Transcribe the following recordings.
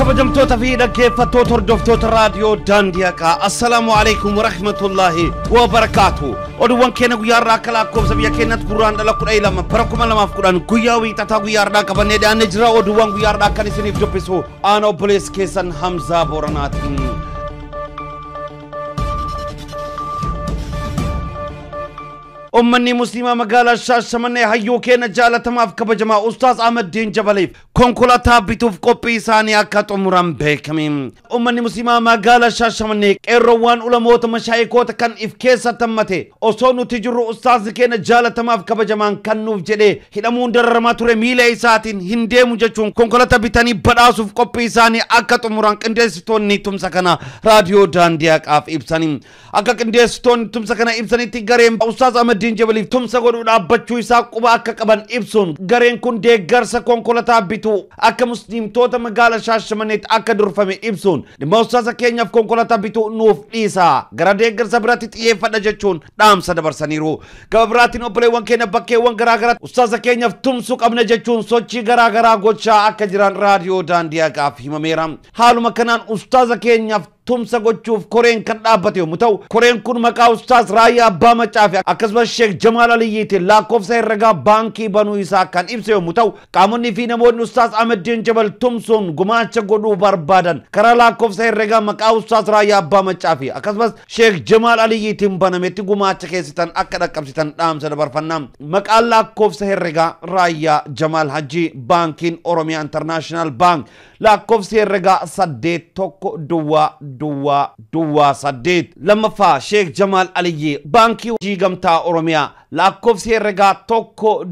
Kabajamtoota fi dhaggeeffattoota hordoftoota raadiyoo Daandii Haqaa, assalaamu alaikum warahmatullaahi wabarakaatu. Oduuwwan keenya guyyaa irraa akka lakkoofsa biyya keenyatti gurraan dhala 12 bara 2010 guyyaa wiixataa guyyaa irraa qabannee dhiyaannee jira. Oduuwwan guyyaa irraa kan isiniif dubbisu aana obboleessi keessan Hamzaa Booranaatiin. Uummanni Musliimaa magaalaa Shaashamannee hayyuu keenya jaalatamaaf kabajamaa Ustaaz Ahmad Jabaliif konkolaataa bituuf qophii isaanii akka xumuran beekame. Uummanni Musliimaa magaalaa Shaashamannee qeerroowwan ulamoota mashaayikoota kan if keessa hammate osoo nuti jirru Ustaazni keenya jaalatamaaf kabajamaan kan nuuf jedhee hidhamuun dararamaa ture miila isaatiin hin deemu jechuun konkolaataa bitanii badhaasuuf qophii isaanii akka xumuran qindeessitoonni tumsa kana raadiyoo Daandii Haqaaf ibsanii. Akka qindeessitoonni tumsa kana ibsanitti gareen Ustaaz Ahmad Jabaliif tumsa godhuu dhaabbachuu isaa quba akka qaban ibsuun gareen kun deeggarsa konkolaataa bituu akka musliimtoota magaalaa Shaashamanneetti akka durfame ibsuun dhimma ustaaza keenyaaf konkolaataa bituu nuuf dhiisa gara deeggarsa biraatti xiyyeeffadha jechuun dhaamsa dabarsaniiru. Gaba biraatiin obboleewwan keenya bakkeewwan garaagaraa ustaaza keenyaaf tumsuu qabna jechuun sochii garaagaraa gochaa akka jiran raadiyoo Daandii Haqaaf himameera. Haaluma kanaan ustaaza keenyaaf tumsa gochuuf koreen kan dhaabbate yommuu ta'u, koreen kun maqaa Ustaaz Raayyaa Abbaa Maccaa fi akkasumas Sheek Jamaal Aliyyiitiin lakkoofsa herregaa baankii banuu isaa kan ibse yommuu ta'u, qaamonni fi namoonni Ustaaz Ahmad Jabal tumsuun gumaacha godhuu barbaadan karaa lakkoofsa herregaa maqaa Ustaaz Raayyaa Abbaa Maccaa fi akkasumas Sheek Jamaal Aliyyiitiin banametti gumaacha keessitan akka dhaqqabsitan dhaamsa dabarfannaa. Maqaan lakkoofsa herregaa Raayyaa Jamaal Hajji, baankiin Oromiyaa International Bank, lakkoofsi herregaa 8 1 0 0 0 8. Lammaffaa Sheek Jamaal Aliyyi, baankii Hojii Gamtaa Oromiyaa, lakkoofsi herregaa 1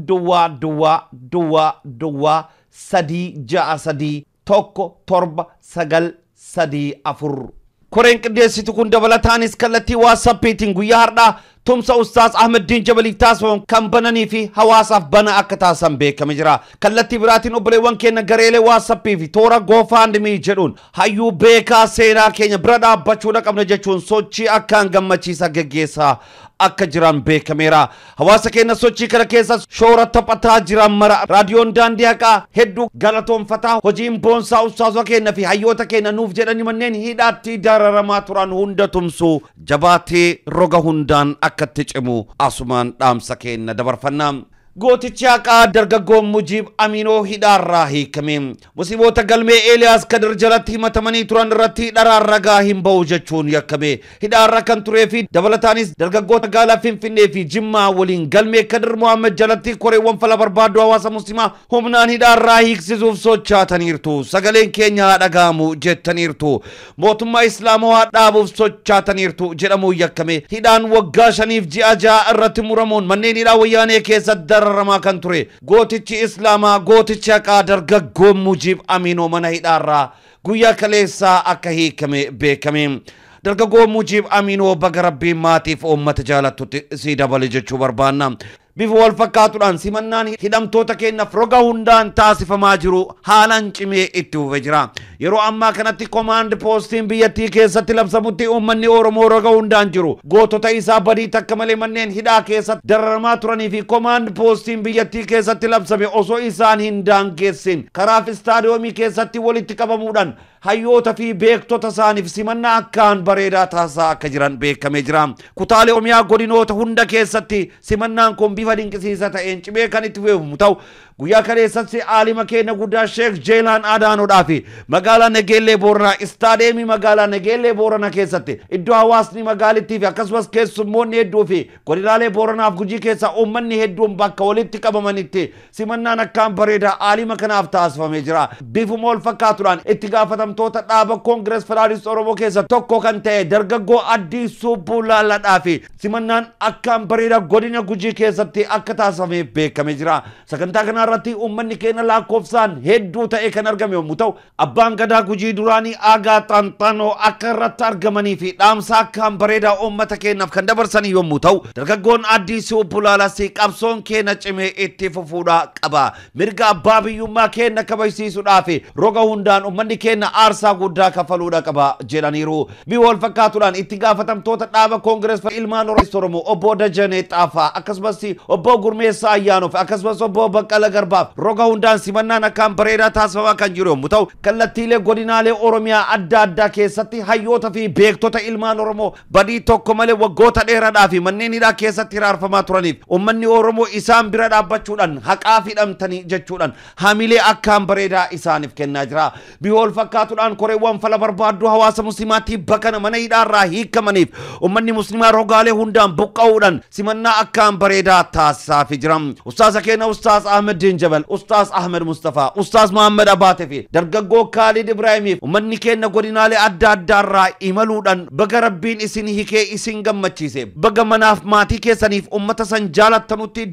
0 0 0 0 3 6 3 1 7 9 3 4. Koreen qindeessitu kun dabalataanis kallattii waasappiitiin guyyaa har'aa tumsa Ustaaz Ahmad Jabaliif taasifamu kan bananii fi hawaasaaf bana akka taasisan beekame jira. Kallattii biraatiin obboleewwan keenya gareelee waasappii fi toora GoFundMe jedhuun hayyuu beekaa seenaa keenya bira dhaabbachuudha qabna jechuun sochii akkaan gammachiisaa geggeessaa akka jiran beekameera. Hawaasa keenya sochii kana keessa shoora taphataa jiran mara raadiyoon Daandii Haqaa hedduu galatoonfataa hojiin boonsaa ustaazota keenya fi hayyoota keenya nuuf jedhanii manneen hidhaatti dararamaa turan hunda tumsuu jabaatee roga hundaan akkatti cimu asumaan dhaamsa keenya dabarfannaa. Gootichi haqaa dargaggoon Mujiib Aminoo hidhaarraa hiikame. Musliimoota galmee Eeliyaas Kadir jalatti himatamanii turan irratti dharaan ragaa hin ba'u jechuun yakkame. Hidhaarra kan turee fi dabalataanis dargaggoota magaalaa Finfinnee fi Jimmaa waliin galmee Kadir Mohaammed jalatti koreewwan fala barbaaddu hawaasa musliimaa humnaan hidhaarraa hiiksisuuf sochaataniirtu. Sagaleen keenya haa dhaga'amu jettaniirtu. Mootummaa Islaamaa dhaabuuf sochaataniirtu jedhamuun yakkame. Hidhaan waggaa 5 ji'a 6 irratti muramuun manneen hidhaa wayyaanee keessa dararamaa kan ture gootichi Islaamaa gootichi haqaa dargaggoon Mujiib Aminoo mana hidhaarraa guyyaa kaleessaa akka hiikame beekame. Dargaggoo Mujiib Aminoo baga rabbiin maatiif uummata jaalattutti si dabale jechuu barbaanna. Bifa wal fakkaatuudhaan simannaan hidhamtoota keenyaaf roga hundaan taasifamaa jiru haalaan cimee itti fufee jira. Yeroo ammaa kanatti komaand poostiin biyyattii keessatti labsamutti uummanni Oromoo roga hundaan jiru gootota isaa badii takka malee manneen hidhaa keessatti dararamaa turanii fi komaand poostiin biyyattii keessatti labsame osoo isaan hin daangeessin karaa istaadiyoomii keessatti walitti qabamuudhaan hayyoota fi beektota isaaniif simannaa akkaan bareedaa taasisaa akka jiran beekamee jira. Kutaalee Oromiyaa godinoota hunda keessatti simannaan kun bifa dinqisiisaa ta'een cimee kan itti fufu ta'u guyyaa kaleessatti aalima keenya guddaa Sheek Jeelaan Adaanoodhaa fi magaalaa Nageellee Booranaa istaadeemii magaalaa Nageellee Booranaa keessatti iddoo hawaasni magaalittii fi akkasumas keessummoonni hedduu fi godinaalee Booranaaf Gujii keessa uummanni hedduun bakka walitti qabamanitti simannaan akkaan bareedaa aalima kanaaf taasifamee jira. Bifuma wal fakkaatuudhaan itti gaafatamtoota dhaaba Koongirees Federaalist Oromoo keessa tokko kan ta'e dargaggoo Addisuu Bulaaladhaa fi simannaan akkaan bareedaa godina Gujii keessatti akka taasifamee beekamee jira. Sagantaa kana irratti uummanni keenya lakkoofsaan hedduu ta'e kan argame yommuu ta'u, abbaan gadaa Gujii duraanii Aagaa Xanxanoo akka irratti argamanii fi dhaamsa akkaan bareedaa uummata keenyaaf kan dabarsanii yommuu ta'u, dargaggoon Addisuu Bulaalas qabsoon keenya cimee itti fufuudhaa qaba. Mirga abbaa biyyummaa keenya kabajsiisuudhaaf roga hundaan uummanni keenya aarsaa guddaa kafaluudha qaba jedhaniiru. Bifa wal fakkaatuudhaan itti gaafatamtoota dhaaba Koongirees Ilmaan Oromoo Obbo Dajanee Xaafaa akkasumas obbo Gurmeessaa Ayyaanoof akkasumas obbo Baqqala Garbaaf roga hundaan simannaan akkaan bareedaa taasifamaa kan jiru yommuu ta'u, kallattiilee godinaalee Oromiyaa adda addaa keessatti hayyoota fi beektota ilmaan Oromoo badii tokko malee waggoota dheeraadhaa fi manneen hidhaa keessatti hiraarfamaa turaniif uummanni Oromoo isaan bira dhaabbachuudhaan haqaa hidhamtanii jechuudhaan hamilee akkaan bareedaa isaaniif kennaa jira. Bifa wal fakkaatuudhaan koreewwan fala barbaadduu hawaasa musliimaatti bakka mana hidhaarraa hiikamaniif uummanni musliimaa rogaalee hundaan buqqa'uudhaan simannaa akkaan bareedaa taasisaafii jira. Ustaaza keenya Ustaaz Ahmed Diin Jabal, Ustaaz Ahmed Mustafaa, Ustaaz Muhammad Abaatee fi dargaggoo Kaalid Ibraahimiif uummanni keenya godinaalee adda addaarraa imaluudhaan baga Rabbiin isin hiikee isin gammachiise, baga manaaf maatii keessaniif uummata san jaalattanutti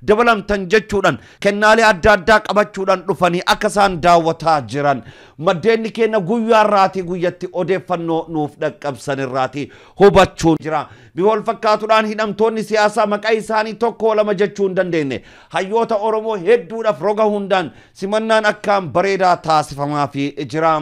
dabalamtan jechuudhaan kennaalee adda addaa qabachuudhaan dhufanii akka isaan daawwataa jiran maddeenni keenya guyyaarraatii guyyatti odeeffannoo nuuf dhaqqabsanirraatii hubachuun jira. Bifa wal fakkaatuudhaan hidhamtoonni siyaasaa maqaa isaanii tokko lama jechuu hin dandeenye hayyoota Oromoo hedduudhaaf roga hundaan simannaan akkaan bareedaa taasifamaafii jira.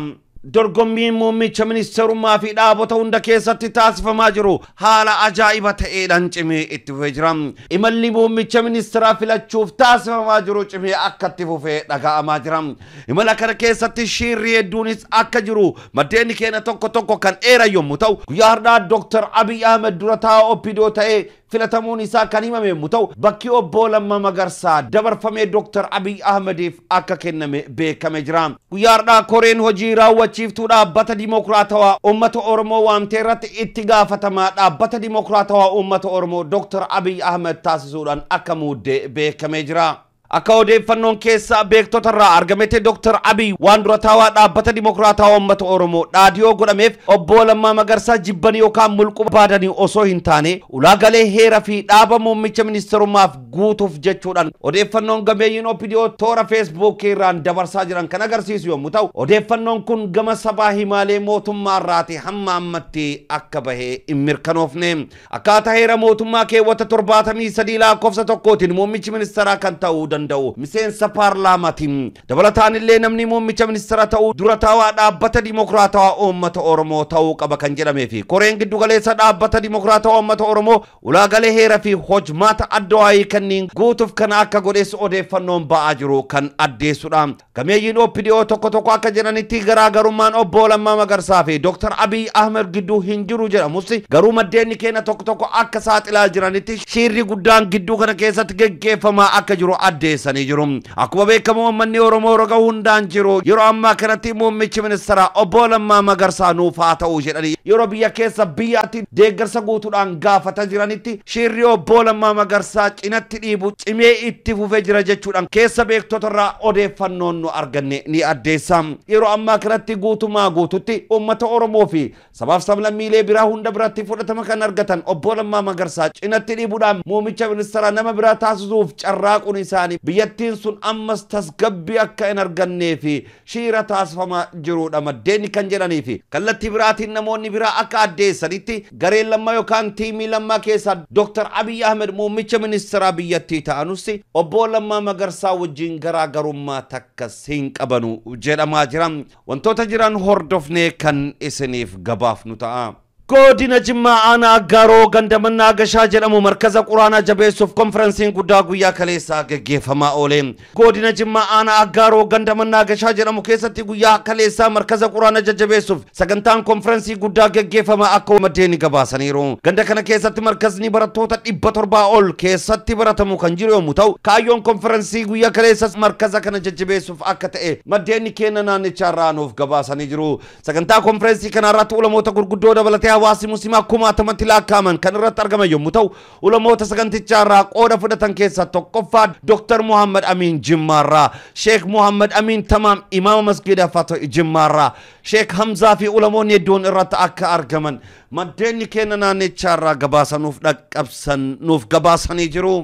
Dorgommiin muummicha ministeerummaa fi dhaabota hunda keessatti taasifamaa jiru haala ajaa'iba ta'eedhaan cimee itti fufee jira. Imalli muummicha ministeeraa filachuuf taasifamaa jiru cimee akka itti fufee dhaga'amaa jira. Imala kana keessatti shiirri hedduunis akka jiru maddeen keenya tokko tokko kan dheeran yommuu ta'u, guyyaa har'aa Dr. Abiy Ahmed dura taa'aa OPDO ta'ee filatamuun isaa kan himame yommuu ta'u, bakki obbo Lammaa Magarsaa dabarfamee Dr. Abiy Ahmediif akka kenname beekame jira. Guyyaa har'aa koreen hojii raawwachiiftuu dhaabbata Dimookiraatawaa Uummata Oromoo waamtee irratti itti gaafatamaa dhaabbata Dimookiraatawaa Uummata Oromoo Dr. Abiy Ahmed taasisuudhaan akka muuddee beekamee jira. Akka odeeffannoon keessaa beektota irraa argametti Dr. Abiy waan dura taa'aa dhaabbata Dimookiraatawaa Uummata Oromoo dhaadhiyoo godhameef obbo Lammaa Magarsaa jibbanii yookaan mulquu barbaadanii osoo hin taane ulaagalee heera fi dhaaba muummicha ministeerummaaf guutuuf jechuudhaan odeeffannoon gameeyyiin OPDO toora Feesbuukii irraan dabarsaa jiran kan agarsiisu yommuu ta'u, odeeffannoon kun gama sabaa himaalee mootummaa irraati hamma ammatti akka bahee hin mirkanoofne. Akkaataa heera mootummaa keewwata 73 lakkoofsa 1tiin muummichi ministeeraa kan ta'uu danda'u miseensa paarlaamaatiin. Dabalataan illee namni muummicha ministeera ta'uu dura taa'aa dhaabbata Dimookiraatawaa Uummata Oromoo ta'uu qaba kan jedhamee fi koreen giddugaleessa dhaabbata Dimookiraatawaa Uummata Oromoo ulaagalee heera fi hojmaata adda waayii kanneen guutuuf kana akka godheessu odeeffannoon ba'aa jiru kan addeessudha. Gameeyyiin OPDO tokko tokko akka jedhanitti garaagarummaan obbo Lammaa Magarsaa fi Dr. Abiy Ahmed gidduu hin jiru jedhamus garuu maddeen keenya tokko tokko akka saaxilaa jiranitti shiirri guddaan gidduu kana keessatti geggeeffamaa akka jiru addeessanii jiru. Akkuma beekamu uummanni Oromoo roga hundaan jiru yeroo ammaa kanatti muummichi ministeeraa obbo Lammaa Magarsaa nuuf haa ta'u jedhanii yeroo biyya keessa biyyaatti deeggarsa guutuudhaan gaafataa jiranitti shiirri obbo Lammaa Magarsaa cinatti dhiibu cimee itti fufee jira jechuudhaan keessa beektota irraa odeeffannoon nu arganne ni addeessa. Yeroo ammaa kanatti guutumaa guututti uummata Oromoo fi sabaaf sablammiilee biraa hunda biratti fudhatama kan argatan obbo Lammaa Magarsaa cinatti dhiibuudhaan muummicha ministeeraa nama biraa taasisuuf carraaquun isaanii biyyattiin sun ammas tasgabbii akka hin argannee fi shiira taasifamaa jirudha maddeen kan jedhanii fi kallattii biraatiin namoonni biraa akka addeessanitti gareen Lammaa yookaan tiimii Lammaa keessaa Dr. Abiy Ahmed muummicha ministeeraa biyyattii ta'anus obbo Lammaa Magarsaa wajjin garaagarummaa takkas hin qabanu jedhamaa jira. Wantoota jiran hordofnee kan isiniif gabaafnu ta'a. Godina Jimmaa aanaa Aggaaroo gandamannaa Gashaa jedhamu markaza quraanaa jabeessuuf konferensiin guddaa guyyaa kaleessaa geggeeffamaa oole. Godina Jimmaa aanaa Aggaaroo gandamannaa Gashaa jedhamu keessatti guyyaa kaleessaa markaza quraanaa jajjabeessuuf sagantaan konferensii guddaa geggeeffamaa akka maddeen gabaasaniiru. Ganda kana keessatti markazni barattoota 700 ol keessatti baratamu kan jiru yommuu ta'u, kaayyoon konferensii guyyaa kaleessas markaza kana jajjabeessuuf akka ta'e maddeen keenya naannichaa irraa nuuf gabaasanii jiru. Sagantaa konferensii kana irratti ulamoota gurguddoo dabalatee hawaasni musliimaa kumaatamatti lakkaa'aman kan irratti argaman yommuu ta'u, ulamoota sagantichaa irraa qooda fudhatan keessaa tokkoffaa Dr. Muhammad Amin Jimmaarraa, Sheekh Muhammad Amin Tamaam imaama masgiida Fatih Jimmaarraa, Sheekh Hamzaa fi ulamoonni hedduun irratti akka argaman maddeen keenya naannichaa irraa gabaasanuuf dhaqqabsan nuuf gabaasanii jiru.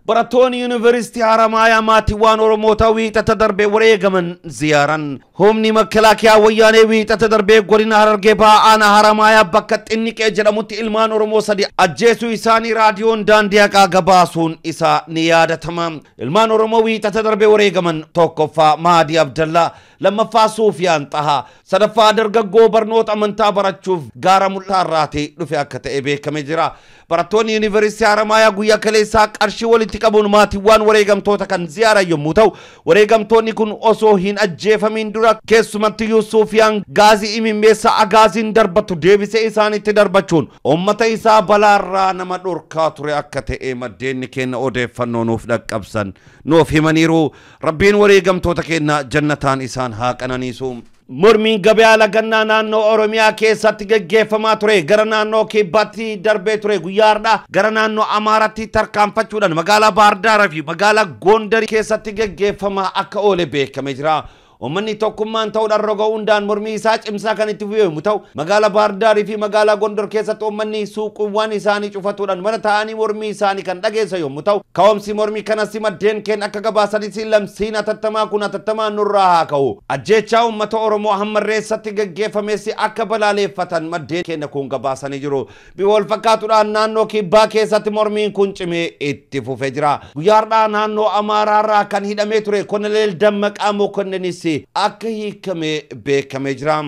Barattoonni Yuunivarsiitii Haramaayaa maatiiwwan Oromoota wiixata darbee wareegaman ziyaaran. Humni makalaakiyaa wayyaanee wiixata darbee godina Harargee Bahaa aanaa Haramaayaa bakka Xinniqee jedhamutti ilmaan Oromoo 3 ajjeesuu isaanii raadiyoon daandii haqaa gabaasuun isaa ni yaadatama. Ilmaan Oromoo wiixata darbee wareegaman tokkoffaa Mahadii Abdallaa, lammaffaa Suufiyaan Xahaa, sadaffaa dargaggoo barnoota amantaa barachuuf gaara mul'ataarraatii dhufe akka ta'e beekamee jira. Barattoonni Yuunivarsiitii Haramaayaa guyyaa kaleessaa qarshii walitti walitti qabuun maatiiwwan wareegamtoota kan ziyaaran yommuu ta'u, wareegamtoonni kun osoo hin ajjeefamiin dura keessumatti Yuusufiyaan gaazii imimmeessa agaaziin darbatu deebisee isaanitti darbachuun uummata isaa balaarraa nama dhorkaa ture akka ta'e maddeenni keenya odeeffannoo nuuf dhaqqabsan nuuf himaniiru. Rabbiin wareegamtoota keenya jannataan isaan haa qananiisu. Mormiin gabayaa lagannaa naannoo Oromiyaa keessatti gaggeeffamaa ture gara naannoo Kibbaatti darbee ture guyyaa har'aa gara naannoo Amaaraatti tarkaanfachuudhaan magaalaa Baahir fi magaalaa Gondar keessatti gaggeeffamaa akka oole beekamee jira. Uummanni tokkummaan ta'uudhaan roga hundaan mormii isaa cimsaa kan itti fufe yommuu ta'u, magaalaa Baahir fi magaalaa Gondar keessatti uummanni suuqiiwwan isaanii cufatuudhaan mana taa'anii mormii isaanii kan dhageessan yommuu ta'u, ka'umsi mormii kanas maddeen keenya akka gabaasanitti lamsiin hatattamaa kun hatattamaan nurraa haa ka'u. Ajjeechaa uummata Oromoo hammarreessatti gaggeeffames akka balaaleeffatan maddeen keenya kun gabaasanii jiru. Bifa wal fakkaatuudhaan naannoo Kibbaa keessatti mormiin kun cimee itti fufee jira. Guyyaa har'aa naannoo Amaaraarraa kan hidhamee ture Koloneel Dammaqaa Mokonninis akka hiikamee beekamee jira.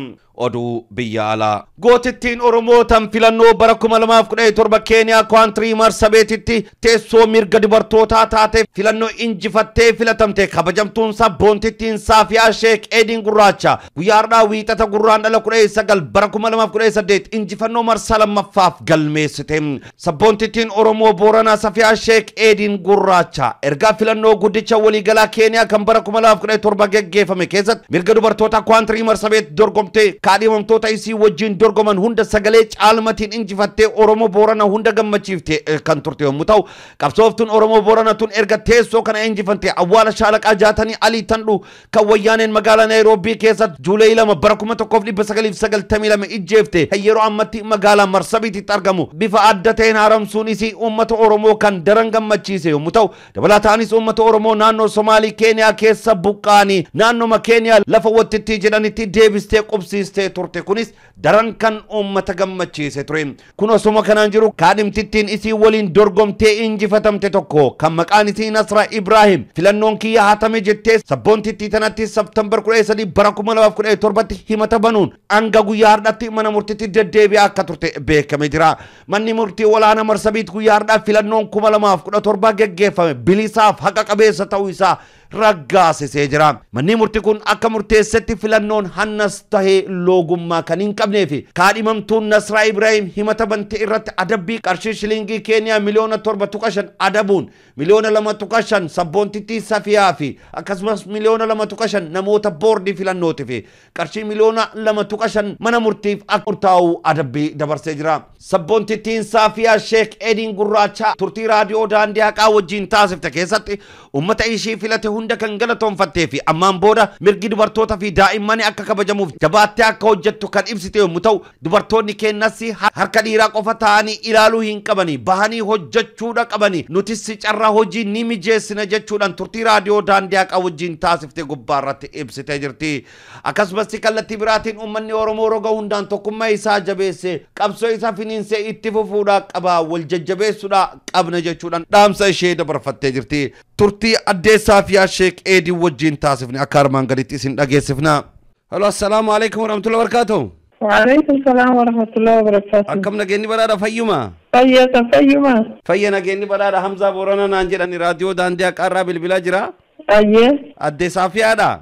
Oduu biyya alaa. Gootittiin Oromoo tan filannoo bara 2017 Keeniyaa Kwaantirii Marsabeetitti teessoo mirga dubartootaa taate filannoo injifattee filatamte kabajamtuun sabboontittiin Saafiyaa Sheek Eediin Gurraacha guyyaa har'aa wiixata gurraandhala 19 bara 2018 injifannoo marsaa lammaffaaf galmeessite. Sabboontittiin Oromoo Booranaa Saafiyaa Sheek Eediin Gurraacha ergaa filannoo guddicha waliigalaa Keeniyaa kan bara 2017 geggeeffame keessatti mirga dubartootaa Kwaantirii Marsabeet dorgomtee kaadhimamtoota isii wajjin dorgoman hunda sagalee caalmatiin injifattee Oromoo Boorana hunda gammachiifte kan turte yommuu ta'u, qabsooftuun Oromoo Boorana tun erga teessoo kana injifante awwaala shaalaqaa Jaatanii Alii Tandhu kan wayyaaneen magaalaa Naayiroobii keessatti Juulee 2 bara 1992 ijjeefte kan yeroo ammatti magaalaa Marsabiititti argamu bifa adda ta'een haaromsuun isii uummata Oromoo kan daran gammachiise yommuu ta'u, dabalataanis uummata Oromoo naannoo Somaalii Keeniyaa keessa buqqaanii naannoma Keeniyaa lafa wattitti jedhanitti deebistee qubsiiste turte. Kunis daran kan uummata gammachiise ture. Kun osuma kanaan jiru kaadhimtittiin isii waliin dorgomtee injifatamte tokko kan maqaan isii Nasra Ibrahim filannoon kiyya hatame jettee sabboontittii tanatti Septembar 13 bara 2017 himata banuun hanga guyyaa har'aatti mana murtiitti deddeebi'aa akka turte beekamee jira. Manni murtii olaanaa Marsabiit guyyaa har'aa filannoon 2017 geggeeffame bilisaaf haqa qabeessa ta'uu isaa raggaasisee jira. Manni murtii kun akka murteessetti filannoon hannas tahee loogummaa kan hin qabnee fi kaadhimamtuun Nasraa Ibrahim himata bante irratti adabbii qarshii shilingii Keeniyaa miliyoona 7.5 adabuun miliyoona 2.5 sabboontittii Safiyaa fi akkasumas miliyoona 2.5 namoota boordii filannootii fi qarshii miliyoona 2.5 mana murtiif akka murtaa'u adabbii dabarsee jira. Sabboontittiin Safiyaa Sheek Eediin Gurraacha turtii raadiyoo daandii haqaa wajjin taasifte keessatti uummata ishii filate hunda kan galatoonfattee fi ammaan booda mirgi dubartootaa fi daa'immanii akka kabajamuuf jabaattee akka hojjettu kan ibsite yommuu ta'u, dubartoonni keenyas harka dhiiraa qofa ta'anii ilaaluu hin qabanii bahanii hojjechuudha qabanii nutis carraa hojii ni mijeessina jechuudhaan turtii raadiyoo daandii haqaa wajjin taasifte gubbaa irratti ibsitee jirti. Akkasumas kallattii biraatiin uummanni Oromoo roga hundaan tokkummaa isaa jabeessee qabsoo isaa finiinsee itti fufuudhaa qaba, wal jajjabeessuudhaa qabna jechuudhaan dhaamsa ishee dabarfattee jirti. Turtii addee Saafiyaa Sheek Eedii wajjin taasifne akka armaan gaditti isin dhageessifna. Halo, assalaamu alaikum warahmatullahi wabarakatuh. وعليكم السلام ورحمة الله وبركاته. Akkam nageenyi badhaadha fayyuma? Fayyaa kan fayyuma. Fayya nageenyi badhaadha. Hamzaa Booranaa naan jedhani raadiyoo daandii haqaarraa bilbilaa jira. Ayyee. Addee Saafiyaadha.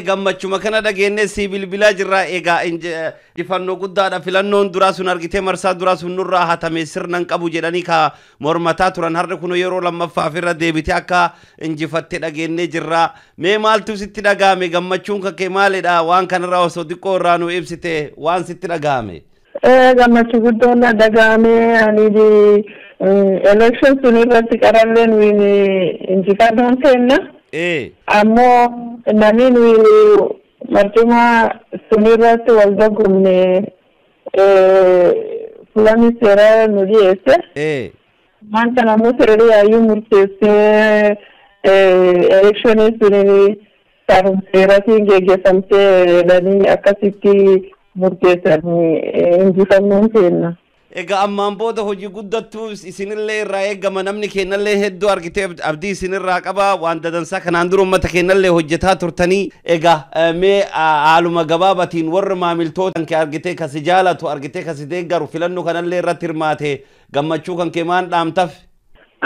Gammachuma kana dhageenye si bilbilaa jirra. Egaa injifannoo guddaadha. Filannoon duraa sun argitee marsaa duraa sun nurraa hatame sirna hin qabu jedhanii ka mormataa turan har'a kun yeroo lammaffaaf irra deebitee akka injifatte dhageenye jirra. Mee maaltu sitti dhagahame? Gammachuun kan kee maalidha? Waan kanarraa osoo xiqqoo irraa nu ibsite waan sitti dhagahame. Gammachuu guddoon na dhagahame. Ani election sun irratti qarallee nuyi injifannoon kenna. Ammoo namni nuyi marcuma sun irratti wal dorgomne fuulonni seeraa nu dhiyeesse. Wanta namni seerri yaayyuu murteessee electionii sun karuma seeraatiin geggeeffamtee jedhanii akkasitti murteessanii injifannoon kenna. Egaa ammaan booda hojii guddattu isinillee irraa eegama. Namni keenyallee hedduu argitee abdii isinirraa qaba. Waan dadansaa kanaan dura uummata keenyallee hojjetaa turtanii. Egaa mee haaluma gabaabatiin warra maamiltoota kan kee argitee kasi jaalatu argitee kasi deeggaru filannoo kanallee irratti hirmaate gammachuu kan kee maan dhaamtaf?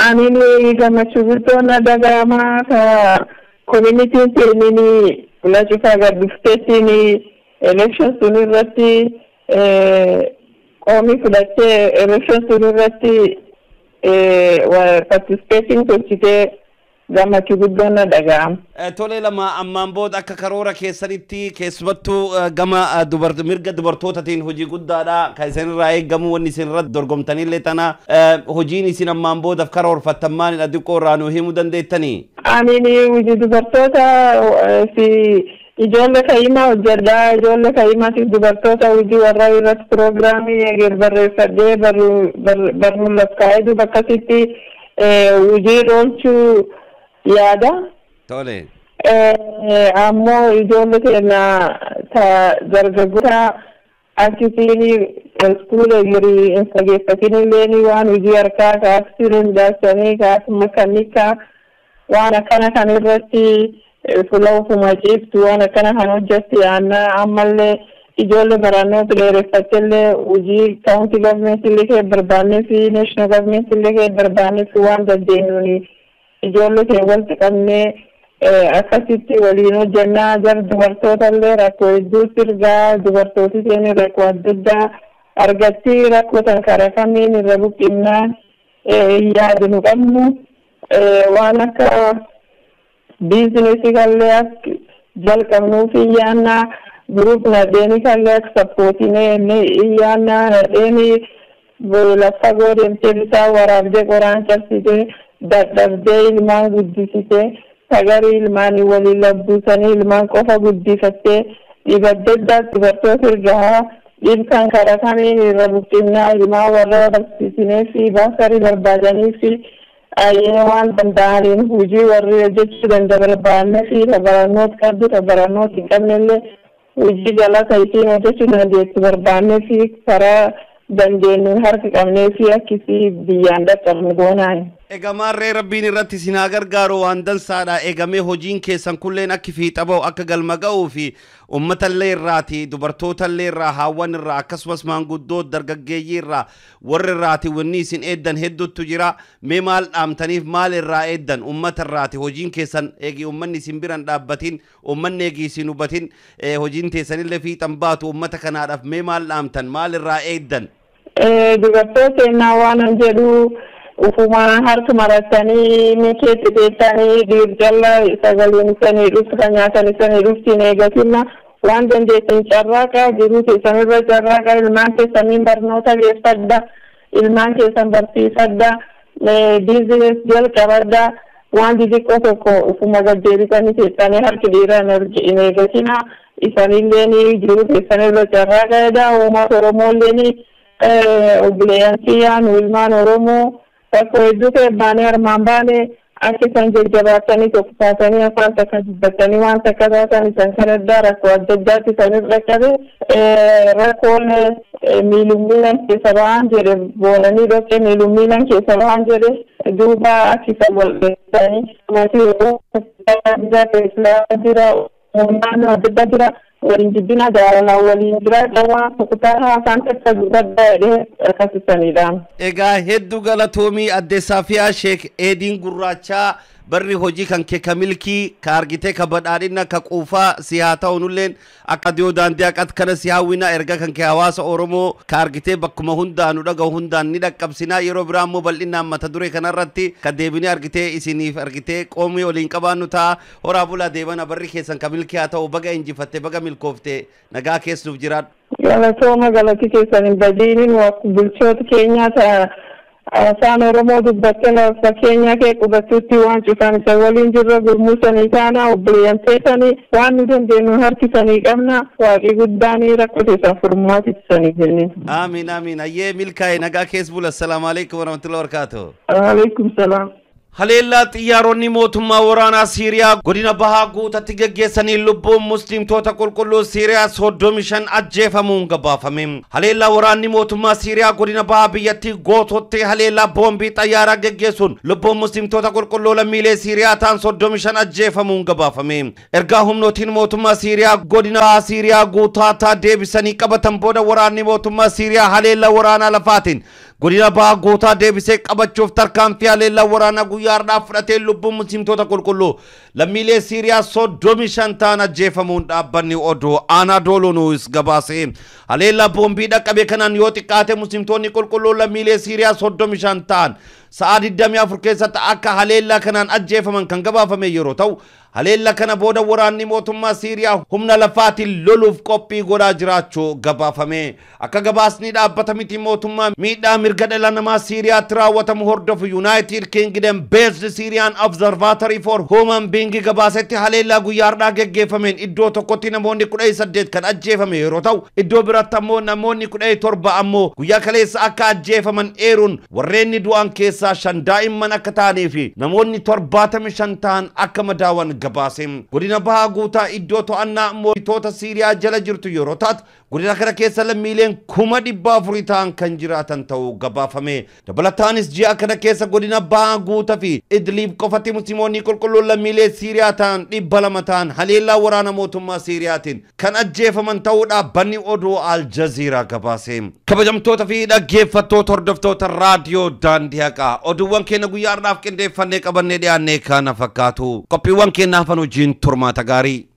Ani gammachuu guddoo na dhaga'ama ka communityn teenini fuula cufaa gad dhufteettiin election sun irratti qoomii fudhattee election sun irratti participating tolchitee gammachuu guddoo na dhaga'ama. Tolee lama ammaan booda akka karoora keessanitti keessumattuu gama mirga dubartootaatiin hojii guddaadha kan isin irraa eegamu wanni isin irratti dorgomtanillee tana hojiin isin ammaan boodaaf karoorfattan maalidha xiqqoo irraa nuu himuu dandeettanii? Ani hojii dubartoota fi ijoollee kayyimaa hojjedha. Ijoollee kayyimaatiif dubartoota hojii warra irratti piroogiraamii eeger barreeffadhee barruun lakkaa'ee duuba akkasitti hojii oolchuu yaada. Tole. Ammoo ijoollee keenya ta dargaggoota akkasiin iskuula egerii hin fageeffatin illee waan hojii harkaa kaasuu midhaasanii kaas makanikaa waan akkana kan irratti fuula ofuma ciiftu waan akkana kan hojjetti yaanna ammallee ijoollee barannoota dheereffattellee hojii kaawunti gavmenti illee kee barbaannee fi neeshinaal gavmenti illee kee barbaannee fi waan dandeenyuuni ijoollee kee walitti qabnee akkasitti waliin hojjennaa jara dubartoota illee rakkoo hedduutti ergaa dubartooti seenii rakkoo adda addaa argatti rakkoo tan karaa kamiin irra buqqinnaa yaadu nu qabnu waan akka biizinesii kallee akka jalqabnuuf iyyaannaa gurup nadheeni kallee akka sappootinee iyyaannaa nadheeni lafa fagoo deemtee bisaan waraabdee qoraan cabsitee dadhabdee ilmaan guddisitee sagarii ilmaanii waliin labbuusanii ilmaan qofa guddifattee dhiba adda addaa dubartoota ergaa dhibkan karaa kamiin irra buqqinnaa ilmaan warra barsiisinee fi baasarii barbaadanii fi ayyee waan danda'aniin hojii warri hojjechuu danda'a barbaannee fi barannoota qabdu barannoota hin qabnellee hojii jalata ittiin hojjechuu dandeettu barbaannee fi karaa dandeenyuun harka qabnee fi akkasii biyyaan dhaqqabnu goonaan. Egaa maarree rabbiin irratti isin haa gargaaru waan dansaadha. Eegamee hojiin keessan kulleen akka fiixa ba'u akka galma ga'uu fi uummatallee irraati dubartootallee irraa haawwan irraa akkasumas maanguddoo dargaggeeyyii irraa warri irraati wanni isin eeddan hedduutu jira. Mee maal dhaamtaniif maal irraa eeddan uummata irraati hojiin keessan eegi uummanni isin biran dhaabbatin uummanni eegi isin hubatin hojiin teessanillee fiixan baatu uummata kanaadhaaf mee maal dhaamtan maal irraa eeddan? Dubartoota ennaa waan an jedhu ufuma harka maratanii mikeetti teessanii dhiirjalla sagaleen isanii dhuftu kan nyaatan isanii dhufti hin eegatina waan dandeessan carraaqa jiruu keessanirra carraaqa ilmaan keessaniin barnoota geeffadha ilmaan keessan barsiifadha biizines jalqabadha waan xixiqqoo tokko ufuma gaddeebisanii teessanii harki dhiiraa hin eegatina isanilleen jiruu keessanirra carraaqa jedha uummata Oromoolleen obboleeyyan kiyyaa nu ilmaan Oromoo rakkoo hedduu ta'e baanee armaan baanee akka isaan jajjabaatanii tokko taatanii afaan takka dubbatanii waan takka taatan isaan kan addaa rakkoo adda addaatti isaan rakkate rakkoon miilummiilan keessa ba'an jedhe boonanii dhoqqee miilummiilan keessa ba'an jedhe duuba akka isaan wal dheessanii maatii jira naannoo adda addaa jira waliin jibbina jaalalaa waliin jiraadha waan tokko ta'a afaan takka dubbadha jedhee akkasisanidha. Egaa hedduu galatoomii adde Saafiyaa Sheek Eediin Gurraachaa barri hojii kan kee ka milkii ka argitee ka badhaadhina ka quufaa si haa ta'u nulleen akka dhiyoo daandii haqat kana si hawwina erga kan kee hawaasa Oromoo ka argitee bakkuma hundaanu dhaga'u hundaan ni dhaqqabsinaa yeroo biraa immoo bal'inaan mata duree kanarratti ka deebinee argitee isiniif argitee qoomii waliin qabaannu ta'a horaa bulaa deebana barri keessan ka milkii haa ta'u baga injifatte baga milkoofte nagaa keessuuf jiraadhu. Galatooma galati keessan hin badiinin bulchoota keenyaa ta'a. Afaan Oromoo dubbattee lafa keenya kee qubattutti waan cufan isa waliin jirra gurmuusanii taana obboleeyyan teessanii waan nu dandeenyu harkisanii qabna waaqii guddaanii rakkoo teessan furmaatittisanii jenneen. Amiin amiin ayyee milkaa'e nagaa keessa bula assalaamu alaikum warahmatullahi wabarakaatuh. Alaikum salaam. Haleellaa xiyyaaronni mootummaa waraanaa Siiriyaa godina bahaa guutatti geggeessanii lubbuun musliimtoota qulqulluu Siiriyaa 35 ajjeefamuun gabaafame. Haleellaa waraanni mootummaa Siiriyaa godina bahaa biyyattii goototti haleellaa boombii xayyaaraa geggeessuun lubbuun musliimtoota qulqulluu lammiilee Siiriyaa ta'an 35 ajjeefamuun gabaafame. Ergaa humnootiin mootummaa Siiriyaa godina bahaa Siiriyaa guutaataa deebisanii qabatan booda waraanni mootummaa Siiriyaa haleellaa waraanaa lafaatiin Godina Bahaa Gootaa deebisee qabachuuf tarkaanfii haleellaa waraanaa guyyaa har'aa fudhatee lubbuun muslimtoota qulqulluu lammiilee Siiriyaa 35 ta'an ajjeefamuun dhaabbanni oduu Anaadooluu Niwus gabaase. Haleellaa boombii dhaqqabe kanaan yoo xiqqaate muslimtoonni qulqulluu lammiilee Siiriyaa 35 ta'an sa'a 24 keessatti akka haleellaa kanaan ajjeefaman kan gabaafame yeroo ta'u, haleella kana booda waraanni mootummaa Siiriyaa humna lafaatiin loluuf qophii godhaa jiraachuu gabaafame. Akka gabaasni dhaabbata miti mootummaa miidhaa mirga dhala namaa Siiriyaatti raawwatamu hordofu United Kingdom Based Syrian Observatory for Human Being gabaasetti, haleellaa guyyaa har'aa geggeeffameen iddoo tokkotti namoonni 18 kan ajjeefame yeroo ta'u, iddoo biratti ammoo namoonni 17 ammoo guyyaa kaleessa akka ajjeefaman eeruun, warreen du'an keessaa 5 daa'imman akka ta'anii fi namoonni 75 ta'an akka madaawan gabaase. Godina Bahaa Guutaa iddoo to'annaa mootota Siiriyaa jala jirtu yeroo taatu, godina kana keessa lammiileen 400,000 ta'an kan jiraatan ta'uu gabaafame. Dabalataanis ji'a kana keessa godina Bahaa Guutaa fi Idliib qofatti musliimoonni qulqulluun lammiilee Siiriyaa ta'an 200 ta'an haleellaa waraana mootummaa Siiriyaatiin kan ajjeefaman ta'uu dhaabbanni oduu Al Jazeera gabaase. Kabajamtoota fi dhaggeeffattoota hordoftoota raadiyoo Daandii Haqaa, oduuwwan keenya guyyaa har'aaf qindeeffannee qabannee dhiyaannee kana fakkaatu. Qophiiwwan keenya hafan hojiin turmaata gaarii.